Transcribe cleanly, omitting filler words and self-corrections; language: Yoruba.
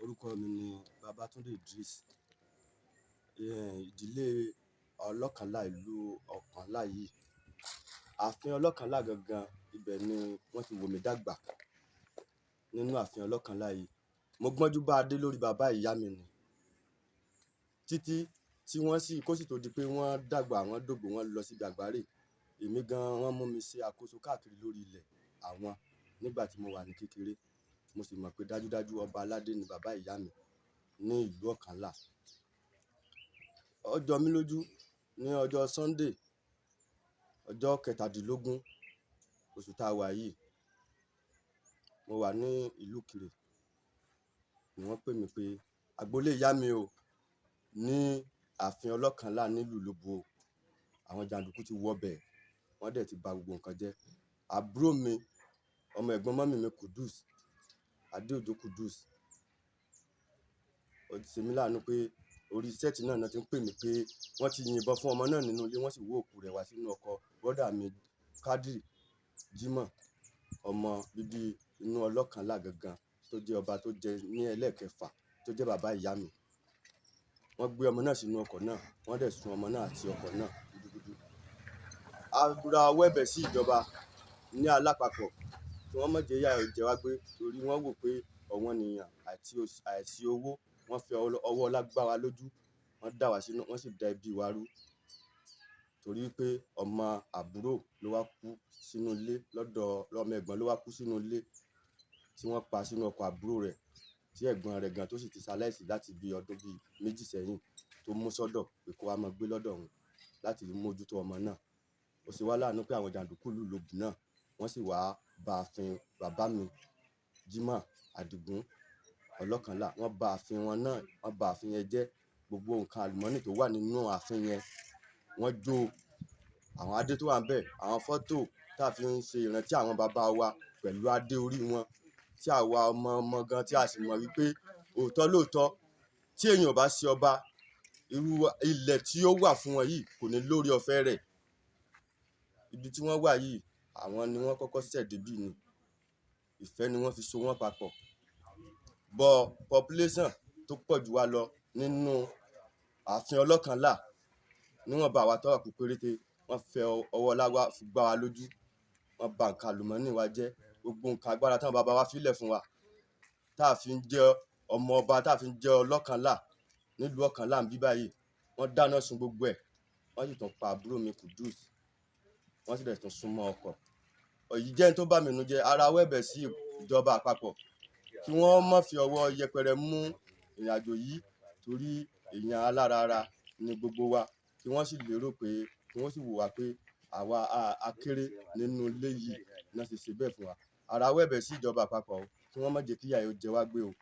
Orúkọ mi ni Babatunde Idris. Ìdílé Ọlọ́kànlá, ìlú Ọ̀kànlá yìí, ààfin Ọlọ́kànlá gangan, ibẹ̀ ni wọ́n ti wò mí dàgbà. Nínú ààfin Ọlọ́kànlá yìí, mo gbọ́njú bá a dé lórí bàbá ìyá mi ni títí tí wọ́n sì kó sì tó di pé wọ́n dàgbà, wọ́n dògbò, wọ́n lọ síbi àgbáre. Èmi gan wọ́n mú mi ṣe àkóso káàkiri lórí ilẹ̀ àwọn nígbà tí mo wà ní kékeré. Mo sì mọ̀ pé dájúdájú ọba aládé ni bàbá ìyá mi ní ìlú Ọ̀kànlá. Ó jọ mí lójú ní ọjọ́ Sunday, ọjọ́ 17 oṣù tá a wà yìí. Mo wà ní ìlú Ìkirè ni wọ́n pè mí pé agboolé ìyá mi o ní ààfin Ọlọ́kànlá nílùú Ìlobù o, àwọn jàǹdùkú ti wọ bẹ̀, wọ́n dẹ̀ ti ba gbogbo nǹkan jẹ́. Àbúrò mi, ọmọ ẹ̀gbọ́n mọ́mì mi, Kudus Adéòjò Kudus, ó ṣe mí láàánú pé orí set náà náà ti ń pè mí pé wọ́n ti yìnbọn fún ọmọ náà nínú ilé, wọ́n sì wó òkú rẹ̀ wá sínú ọkọ̀. Brother mi Quadri Jimoh, ọmọ bíbí inú Ọlọ́kànlá gangan, tó jẹ́ ọba tó jẹ ní ẹlẹ́ẹ̀kẹfà, tó jẹ́ bàbá ìyá mi. Wọ́n gbé ọmọ náà sínú ọkọ̀ náà, wọ́n dẹ̀ sun ọmọ náà àti ọkọ̀ náà gudugudu. A ra ọwọ́ ẹ̀bẹ̀ sí ìjọba ní alápapọ̀ kí wọ́n má jẹ́ ìyà jẹ wá gbé, torí wọ́n wò pé ọ̀wọ́n nìyàn àti àìsí owó. Wọ́n fi ọwọ́ ọlá gbá wa lójú, wọ́n dà wá sínú, wọ́n sì da ẹbí wa rú, torí pé ọmọ àbúrò ló wá kú sínú ilé lọ́dọ̀ ọmọ ẹ̀gbọ́n ló wá kú sínú ilé tí wọ́n pa sínú ọkọ̀ àbúrò rẹ̀, tí ẹ̀gbọ́n rẹ̀ gan tó sì ti ṣaláìsí láti bí ọdún bíi 2 sẹ́yìn tó mú sọ́dọ̀ pé kó wá máa gbé lọ́dọ̀ òun láti mójútó ọmọ náà. Ó sì wá láàánú pé àwọn jàǹdùkú ìlú Ìlobù náà, wọ́n sì wá ba ààfin bàbá mi Jimoh Adigun Ọlọ́kànlá, wọ́n ba ààfin wọn náà, wọ́n ba ààfin yẹn jẹ́. Gbogbo nǹkan àlùmọ́nì tó wà nínú ààfin yẹn, wọ́n jó àwọn adé tó wà níbẹ̀, àwọn fọ́tò tá a fi ń ṣe ìrántí àwọn bàbá wa pẹ̀lú adé orí wọn, tí àwa ọmọ ọmọ gan tí a sì mọ̀ wípé òótọ́ lóòótọ́ tí èèyàn ò bá ṣe ọba, irú ilẹ̀ tí ó wà fún wọn yìí kò ní lórí ọ̀fẹ́ rẹ̀. Ibi tí wọ́n wà yìí, àwọn ni wọ́n kọ́kọ́ ṣẹ̀ débí ni. Ìfẹ́ ni wọ́n fi so wọ́n papọ̀. Bọ́ population tó pọ̀ jù wá lọ nínú ààfin Ọlọ́kànlá, níwọ̀nba àwa tó wà kú péréte, wọ́n fẹ́ ọwọ́ ọlá wa fi gbá wa lójú, wọ́n ba nǹkan àlùmọ́nì wa jẹ́. Gbogbo nǹkan agbára táwọn bàbá wa fi lẹ̀ fún wa, tá a fi ń jẹ́ ọmọ ọba, tá a fi ń jẹ́ Ọlọ́kànlá nílùú Ọ̀kànlá ń bí báyìí, wọ́n dáná sun gbogbo ẹ̀. Wọ́n sì tún pa àbúrò mi Kudus, wọ́n sì dẹ̀ tún súnmọ́ ọkọ̀. Èyí jẹ́ ohun tó bà mí nínú jẹ́. Ara ọwọ́ ẹ̀bẹ̀ sí ìjọba àpapọ̀ kí wọ́n má fi ọwọ́ yẹpẹrẹ mú ìrìnàjò yìí, torí èèyàn alára ara ni gbogbo wa, kí wọ́n sì lérò pé kí wọ́n sì wò wá pé àwa a kéré nínú ilé yìí náà ṣe ṣe bẹ́ẹ̀ fún wa. Ara ọwọ́ ẹ̀bẹ̀ sí ìjọba àpapọ̀ o, kí wọ́n má jẹ́ kí ìyà yìí ó jẹ wá gbé o.